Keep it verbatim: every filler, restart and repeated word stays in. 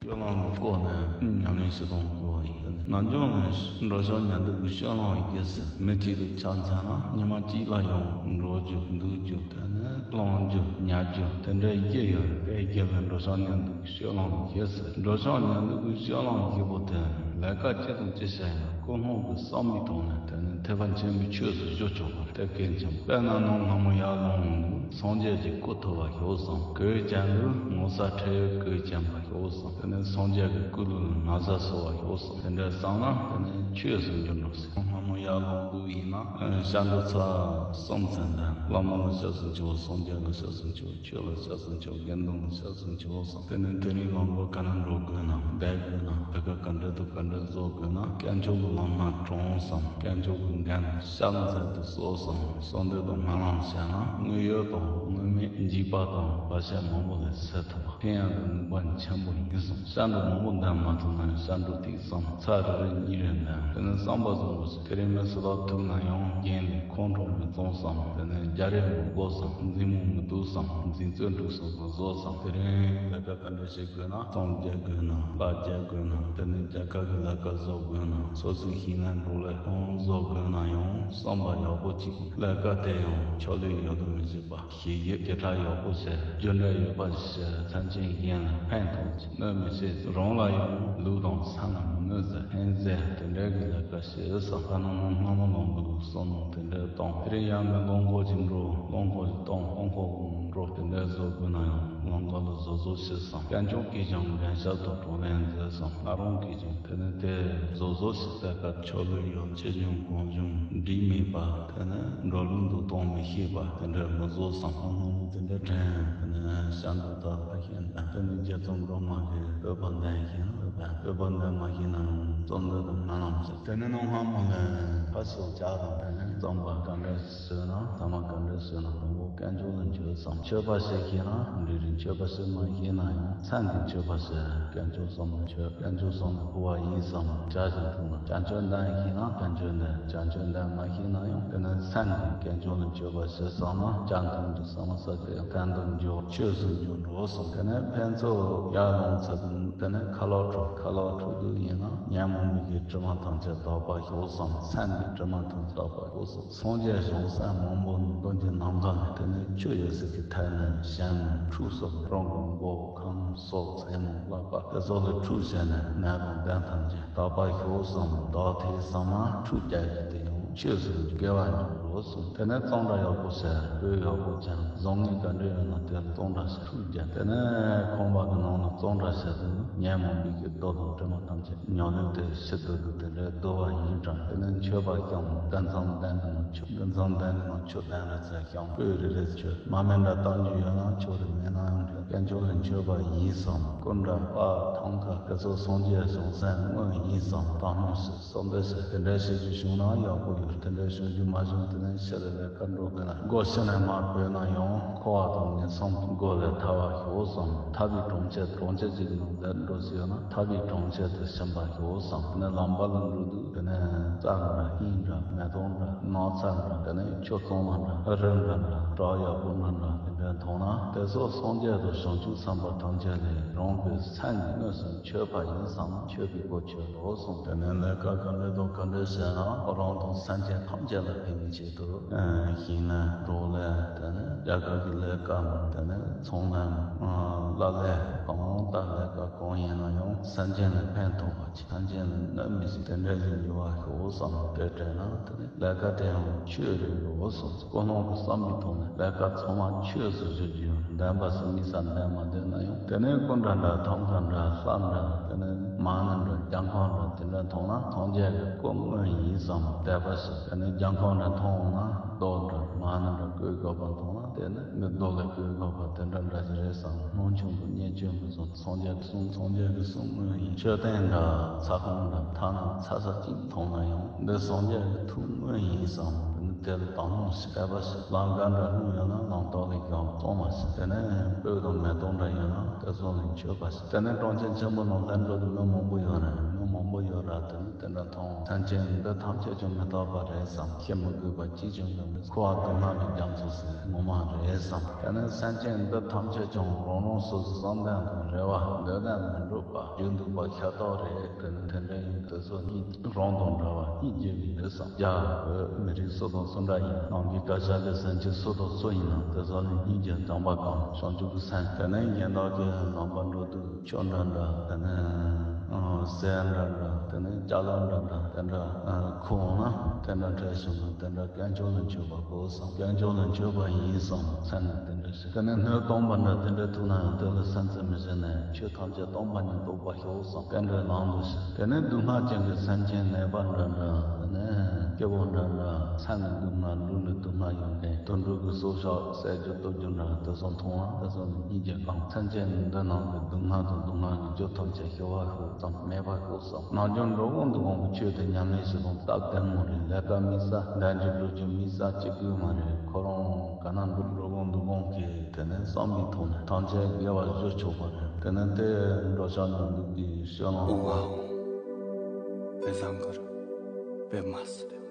སྤྱོད་ལམ་ལ་བཀོད་ནས་ཉམས་ལེན་བྱེད་སྟངས་བཀོད་པ་ཡིན། ནམ་རྒྱུན་ནས་འགྲོ་ཕྱོགས་ཉལ་འདུག་གི་སྤྱོད་ལམ་ཡི་གེ་ཟེར། མི་གཅིག་ཏུ་ཕྱག་འཚལ་ན་ཉི་མ་གཅིག་ལ་ཡང་འགྲོ་རྒྱུ་འདུག་རྒྱུ་དེ་ནས་ལངས་རྒྱུ་ཉལ་རྒྱུ་དེ་འདྲ་ཡི་གེ་ཡོད་རེད། དེ་ཡི་གེ་ལ་འགྲོ་ཕྱོགས་ཉལ་འདུག་གི་སྤྱོད་ལམ་ཡི་གེ་ཟེར། འགྲོ་ཕྱོགས་ཉལ་འདུག་གི་སྤྱོད་ལམ་ཡི་གེ་པོ་དེ་ལས་ཀ་ཅི་དང་ཅི་བྱས་ཡང་ཀུན་སློང་གི་བསམ་པའི་ཐོག་ནས་དེ་ནི་ཐེག་པ་ཆེན་པོའི་ཆོས་སུ་བཞུགས་ཆོག་པ་རེད། དེ་གལ་ཆེན་པོ། དཔེར་ན་ནམ་སྔ་མོ་ཡར་ལངས་འདུག་སངས་རྒྱས་ཀྱི་སྐུ་ཐོབ་པར་ཤོག་བསམ། གོས་གྱོན་འདུག་ངོ་ཚ་ཁྲེལ་ཡོད་གོས་གྱོན་པར་ཤོག་བསམ། དེ་ནས་སངས་རྒྱས་ཀྱི་སྐུ་ལུས་ན་བཟའ་གསོལ་བར་ཤོག་བསམ། དེ་འདྲ་བསམ་ན་དེ་ནས་ཆོས་སུ་འགྱུར་འགྲོ་ཟེར། སྔ་མོ་ཡར་ལངས་འདུག་ཡིན་ན་ཨ་ནི་ཞབས་འདྲེན་ཚར་གསུམ་ཚར་འདོན། བླ་མ་ལ་སྐྱབས་སུ་མཆིའོ། སངས་རྒྱས་ལ་སྐྱབས་སུ་མཆིའོ། ཆོས་ལ་སྐྱབས་སུ་མཆིའོ། དགེ་འདུན་ལ་སྐྱབས་སུ་མཆིའོ་བསམ། དེ་ནས་དེ་རིང་ལམ་ལ་ག་ནས་འགྲོ་དགོས་ན། བསྡད་དགོས་ན། ལས་ཀ་ག་འདྲ་འདུག་ག་འདྲ་བཟོ་དགོས་ན། དཀོན་མཆོག་གི་ལམ་སྣ་དྲོངས་བསམ། དཀོན་མཆོག་གི་འགན་ཕྱག་འཚལ་དུ་གསོལ་བསམ། གསོལ་འདེབས་དང་སྨོན་ལམ་བྱས་ན་དངོས་ཡོད་དང་དངོས་མེད་འཇིགས་པ་དང་བར་ཆད་མང་པོ་ལས་སེལ་ཐུབ་པ། ཕན་ཡོན་གྱི་ནུས་པ་ཆེན་པོ་ཡིན་གསུངས། ཞབས་འདྲེན་མང་པོ་འདོན་མ་ཐུབ་ན་ཡང་ཞབས་བྲོ་ཏོག་ཙམ། ཚར་རེ་རེ་གཉིས་རེ་འདོན། དེ་ནས་བསམ་པ་བཟང་པོ་བྱས། དེ་རིང་མི་སུ་ལ་ཐུག་ན་ཡང་རྒན་ལས་ཁོང་ཁྲོ་མི་གཏོང་བསམ། དེ་ནས་རྒྱ་རེ་མི་དགོས་བསམ། འཛིང་མོ་མི་འདུག་བསམ། འཛིང་རྩོད་འགྲིག་སོང་ཙང་བཟོ་བསམ། དེ་རིང་ལས་ཀ་ག་འདྲ་བྱེད་དགོས་ན། གཙང་རྒྱག་དགོས་ན། ལ་རྒྱག་དགོས་ན། དེ་ནས་རྒྱལ་ཁབ་ཀྱི་ལས་ཀ་བཟོ་དགོས་ན། སོ་སོའི་ཤེས་ན་འགྲོ་ལས་གང་བཟོ་དགོས་ན་ཡང་བསམ་པ་ཡག་པོ་གཅིག་ལས་ཀ་དེ་ཡང་ཕྱོགས་ལས་ཡོད་དུ་མི་བྱེད་པ། ཞིབ་འཇུག་དེ་དག་ཡག་པོ་བྱས། རྒྱུ་འབྲས་ཡོད་པ་ཞིག་བྱས། མཚན་ཅན་གཞན་ལ་ཕན་ཐོགས་ཀྱི། གནོད་མི་བྱེད། རང་ལ་ཡང་ལུག་དང་ཚྭ་ལ་མི་གནོད་ཟེར། ཧན་ཟེར་དེ་འདྲའི་གི་ལས་ཀ་བྱེད་བསམ། ད་ནང་མོ་སྔ་མོ་ལངས་འདུག་བསམ་མོ་དེ་འདྲའི་གཏོང་། དེ་རིང་ཡང་མི་རླངས་འཁོར་གྱིས་འགྲོ། རླངས་འཁོར་གྱིས་གཏོང་། རླངས་འཁོར་གྱིས་འགྲོ། དེ་འདྲའི་བཟོ་དགོས་ན་ཡང་ལམ་ཁ་ལ་བཟོ་བཟོ་བྱེད་བསམ། དཀོན་མཆོག་གིས་ཀྱང་འགན་ཞབས་ཏོག་གྲོགས་ལན་མཛད་བསམ། ང་རང་གིས་ཀྱང་དེ་ནི་དེ་བཟོ་བཟོ་ཞིག་ལྟ་སྐབས་ཆོ་ལོས་ཡོད་ཆེ་ཆུང་གང་བྱུང་འགྲིག་མེད་པ། དེ་ནི་འགྲོ་ལུགས་འདུག་གཏོང་མི་ཤེས་པ་དེ་འདྲ་མི་བཟོ་བསམ། ཨ་ནི་དེ་འདྲ་དྲན། དེ་ནི་ཞབས་འདྲེན་དག་ལ་ཤེས་ན་དེ་ནི་རྗེ་ཙོང་སྒྲོལ་མ་གིས་བོད་པ་འདོན་ཤེས་ན་བོད་པ། བོད་པ་འདོན་མ་ཤེས་ན་རྩོམ་འདོན་དང་སྨོན་ལམ་ཟེར། དེ་ནི་ནང་སྔ་མོ་ལ་ཕ་སོགས་ཇ་དང་དེ་ནི་རྩོམ་པ་ག་འདྲ་བཟོས་ན། ཐ་མག་ག་འདྲ་བཟོས་ན། དང་པོ་དཀོན་མཆོག་ལ་མཆོད་བསམ། མཆོད་པ་བྱེད་ཤེས་ན་འགྲིག་རེད། མཆོད་པ་བྱེད་མ་ཤེས་ན་ཡང་མཚན་གྱི་མཆོད་པ་བྱེད། དཀོན་མཆོག་གསུམ་ལ་མཆོད། དཀོན་མཆོག་གསུམ་ལ་ཕུལ་བ་ཡིན་བསམ། བྱ་ཞིང་ཐུག་ན། བྱ་མཆོད་འདོན་ཤེས་ན་དཀོན་མཆོག་འདོན། བྱ་མཆོད་འདོན་མ་ཤེས་ན་ཡང་དེ་ནི་མཚན་གྱི་དཀོན་མཆོག་ལ་མཆོད་པ་བྱེད་བསམ་ན། བྱ་མཐུན་དུ་བསམ་པ་ས་དེ་ཡང་གང་དུ་འཇོག་ཆོས་སུ་འཇོག་འགྲོ་གསུངས། དེ་ནས་ཕན་ཚུན་ཡར་ལངས་ཚར་དུས་དེ་ནས་ཁ་ལག་འཁྲུ། ཁ་ལག་འཁྲུ་དུས་ཡིན་ན་ཉོན་མོངས་པའི་གི་དྲི་མ་ཐམས་ཅད་དག་པར་ཤོག་བསམ། མཚན་གྱི་དྲི་མ་ཐམས་ཅད་དག་པར་ཤོག་བསམ། སངས་རྒྱས་བྱང་སེམས་མང་པོ་མདུན་གྱི་ནམ་མཁའ་ནས་དེ་ནས་ཆུ་ཡོད་ས་གི་ཐད་ནས་བཞེངས་ནས་ཁྲུས་གསོལ། རང་གི་མགོ་ཁང་སོགས་རྩེ་མོ་ལག་པ་དེ་ཚོ་ལ་ཁྲུས་བྱས་ནས་ནད་དང་གདོན་ཐམས་ཅད་དག་པར་ཤོག་བསམ། དག་ཐེ་བསམ་ན་ཁྲུས་རྒྱག་རྒྱུ་དེ་ཡང་ཆོས་སུ་དགེ་བ་འགྱུར་རོ་གསུངས། དེ་ནས་གཙང་སྦྲ་ཡག་པོ་བྱས། སྤོས་ཡག་པོ་སྦྱངས། བཟང་ངན་ག་འདྲ་ཡོད་ན་དེ་ལ་གཙང་སྦྲ་བྱས། ཁྲུས་བརྒྱབ། དེ་ནས་ཁང་པ་གི་ནང་ལ་གཙང་སྦྲ་བྱས་ཏེ་ཉོན་མོངས་པའི་གི་རྡོ་དང་དྲི་མ་ཐམས་ཅད་ཉོན་མོངས་དེ་ཕྱིར་དུ་དུ་དེ་འདྲའི་རྡོ་བ་ཡིན་གྲང་། དེ་ནས་མཆོད་པ་བཤམས། དོན་ཚང་གདན་གྱི་ནང་མཆོད། དོན་ཚང་གདན་གྱི་ནང་མཆོད། གདན་རེ་རྩེ་བཤམས། སྤོས་རེ་རེ་མཆོད། མར་མེ་འདྲ་བཏང་རྒྱུ་ཡོད་ན་མཆོད། རེ་མེད་ན་ཡང་འགྲིག། དཀོན་མཆོག་ལ་མཆོད་པ་ཡིན་བསམ། སྐུ་འདྲ་པ་ཐང་ཀ་དེ་ཚོ་སངས་རྒྱས་བྱང་སེམས་དངོས་ཡིན་བསམ། དག་སྣང་ཞིག་བསམ་པའི་ཕྱིར་དེ་འདྲ་བྱེད་རྒྱུ་བྱུང་ན་ཡག་པོ་ཡོད། དེ་འདྲ་བྱུང་རྒྱུ་མ་བྱུང་དེ་ནས་ཕྱིར་ལ་ལས་ཀ་འགྲོ་དགོས་ན་སྒོ་ཕྱི་ནས་མར་བུད་ན་ཡང་འཁོར་བ་དང་ངན་སོང་སྒོ་ལས་ཐར་བར་ཤོག་བསམ། ཐར་པའི་གྲོང་ཁྱེར། གྲོང་ཁྱེར་གཅིག་གི་ནང་བསྡད་འགྲོ་ཟེར་ན་ཐར་པའི་གྲོང་ཁྱེར་དུ་ཕྱིན་པར་ཤོག་བསམ། དེ་ནས་ལམ་བར་ལ་འགྲོ་དུས་དེ་ནས་རྩྭ་འདྲ་ཧིང་འདྲ་མེ་ཏོག་འདྲ་ནགས་ཚལ་འདྲ་དེ་ནས་ཆུ་གཙང་མ་འདྲ་རི་འདྲ་འདྲ་བྲག་ཡག་པོ་འདྲ་འདྲ་དེ་འདྲ་མཐོང་ན་དེ་ཚོ་སངས་རྒྱས་དང་བྱང་ཆུབ་སེམས་དཔའ་ཐམས་ཅད་ལས་རང་གི་མཚན་གྱི་དངོས་སུ་མཆོད་པ་ཡིན་བསམ། མཆོད་པའི་སྒོ་ཕྱེ་རོགས་གསུངས། དེ་ནས་ལས་ཀ་ག་འདྲ་དང་ག་འདྲ་བྱས་ན་རང་དང་སེམས་ཅན་ཐམས་ཅད་ལ་ཕན་པའི་ཆེད་དུ། ཨ་ཤིང་ལས་འབྲོག་ལས་དེ་ནས་རྒྱལ་ཁབ་ཀྱི་ལས་ཀ་དེ་ནས་ཚོང་ལས་ཨ་བླ་ལས་གང་ལྟར་ལས་ཀ་གང་ཡིན་ན་ཡང་སེམས་ཅན་ལ་ཕན་ཐོགས་པ་ཅིག་སེམས་ཅན་ལ་གནོད་མི་སྲིད་དེ་འདྲ་ཞིག་འགྱུར་བར་ཤོག་བསམ། དེ་དྲན་ན་དེ་ནས་ལས་ཀ་དེ་ཡང་ཆོས་རེད་འགྲོ་གསུངས། ཀུན་སློང་གི་བསམ་པའི་ཐོག་ནས་ལས་ཀ་ཚང་མ་ཆོས་སུ་བཟོ་རྒྱུ་འདོན་པ་སུ་མི་ས་འདོན་མ་འདོན་ན་ཡང་དེ་ནས་སྐུ་འདྲ་འདྲ་ཐང་ཀ་འདྲ་ས་འདྲ་དེ་ནས་མ་ཎི་འདྲ་ལྗང་ཁང་འདྲ་དེ་འདྲ་མཐོང་ན་སངས་རྒྱས་ཀྱི་སྐུ་དངོས་ཡིན་བསམ་དད་པ་ཞིག་དེ་ནས་ལྗང་ཁང་འདྲ་མཐོང་འོང་ན་རྡོ་འདྲ་མ་ཎི་འདྲ་བཀོད་དགོས་པ་མཐོང་ན་དེ་ནས་མི་རྡོ་ལ་བཀོད་དགོས་པ་དེ་འདྲ་འདྲ་ཞིག་རེད་བསམ། སྣང་ཆུང་དུ་བརྙས་བཅོས་མི་བཟོ། སངས་རྒྱས་གསུང་སངས་རྒྱས་ཀྱི་གསུང་དངོས་ཡིན། མཆོད་རྟེན་འདྲ་ཚ་ཁང་འདྲ་ཐ་ན་ཚ་ས་གཅིག་མཐོང་ན་ཡང་འདི་སངས་རྒྱས་ཀྱི་ཐུགས་དངོས་ཡིན་བསམ། དེ་ལ་དང་བླངས་ཤིག་དད་པ་ཞིག་ལམ་འགའ་འདྲ་ལྷུང་ཡོད་ན་ལམ་ཐོག་ལ་ཡང་གཏོང་བ་ཞིག་དེ་ནས་སྤོས་དང་མེ་ཏོག་འདྲ་ཡོད་ན་དེ་ཚོ་ལ་མཆོད་པ་ཞིག་དེ་ནས་གྲོང་ཁྱེར་ཆེན་པོ་ནང་ལྷན་འགྲོ་གི་མི་མང་པོ་ཡོད་རེད། མི་མང་པོ་ཡོད་ར། དེ་ནས་དེ་འདྲ་མཐོང་། སེམས་ཅན་འདི་ཐམས་ཅད་ཀྱང་མི་རྟག་པ་རེད་བསམ། བཤད་མི་དགོས་པ་ཅིས་ཀྱང་ཡོད་མི་འཁོར་བ་སྡུག་བསྔལ་གྱི་རྒྱ་མཚོ་ཟེར་ངོ་མ་རེད་བསམ། དེ་ནས་སེམས་ཅན་འདི་ཐམས་ཅད་ཀྱང་རང་རང་སོ་སོའི་བསམ་གཏན་དང་རེ་བ་འདོད་ལྡན་མི་འགྲུབ་པ་རྒྱུ་འདུག་པ་ཤ་སྟག་རེད། དེ་ནི་དེ་འདྲ་ཡིན་དུས་སོ་གཉིས་རང་དང་འདྲ་བ་གཉིས་རྒྱུ་ཡིན་དུས་སམ། རྒྱ་བོད་མི་རིགས་སུ་དང་སུ་འདྲ་ཡིན། ནང་གི་བཀའ་ཤག་གི་སེམས་ཅན་སུ་དང་སུ་ཡིན་ན་དེ་ཚོ་ནི་གཉིས་རྒྱུ་དམ་པ་གང་བྱང་ཆུབ་ཀྱི་སེམས། དེ་ནས་གཞན་དག་གི་ནང་པ་འགྲོ་དུས་ཆོས་འདྲ་འདྲ་དེ་ནས་ཟས་འདྲ་འདྲ་དེ་ནས་ཅ་ལག་འདྲ་འདྲ་དེ་འདྲ་ཁུར་འོང་ན་དེ་འདྲ་འཕྲད་བྱུང་ན་དེ་འདྲ་དཀོན་མཆོག་ལ་མཆོད་པ་དགོས་སམ། དཀོན་མཆོག་ལ་མཆོད་པ་ཡིན་སམ་མཚན་ནས་དེ་འདྲ། དེ་ནས་སྣོད་སྟོང་པ་འདྲ་དེ་འདྲ་ཐུག་ན་ཡང་དེ་ལ་སེམས་ཚིམ་མི་བྱེད་ནས་ཆོས་ཐམས་ཅད་སྟོང་པ་ཉིད་རྟོགས་པར་ཤོག་བསམ། དེ་འདྲའི་ལམ་དུ་ཞུགས། དེ་ནས་སྡུག་བསྔལ་ཅན་གྱི་སེམས་ཅན་ནད་པ་འདྲ་འདྲ་དེ་ནས་སྐྱེ་བོ་འདྲ་འདྲ་སེམས་ནི་སྡུག་བསྔལ་ལུས་ནི་སྡུག་བསྔལ་ཡོད་མཁན་དུད་འགྲོ་གི་སྲོག་ཆགས་བསད་རྒྱུ་གཏུབ་རྒྱུ་འདྲ་དེ་ཚོ་མཐོང་ན་དེ་ཚོ་ནི་སྙིང་རྗེ་གང་། སེམས་ཅན་འདི་ནང་གི་སྡུག་བསྔལ་དང་སྡུག་བསྔལ་གྱི་རྒྱུ་ཐམས་ཅད་ཞི་བར་ཤོག་བསམ། མེད་པར་ཤོག་བསམ། ནམ་རྒྱུན་འགྲོ་གང་འདུག་གང་གི་ཆོས་དེ་ཉམས་ལེན་བྱེད་སྟངས་སྟབས་བདེ་མོ་རེད། ལས་ཀ་དམིགས་བསལ་འདྲ་འཇུག་འགྲོ་རྒྱུ་དམིགས་བསལ་གཅིག་པུ་མ་རེད། ཁོ་རང་ག་ན་འགྲོ་འགྲོ་གང་འདུག་གང་གི་དེ་ནས་བསམ་པའི་ཐོག་ནས་ཐམས་ཅད་དགེ་བ་བཞི་ཆོག་པ་རེད། དེ་ནས་དེ་འགྲོ་ཤག་ནང་འདུག་གི་ཤོད་ལང་། ཨོ་ཝའོ། དཔེ་བཟང་གི་རེད། དཔེ་མ་སྲིད་རེད།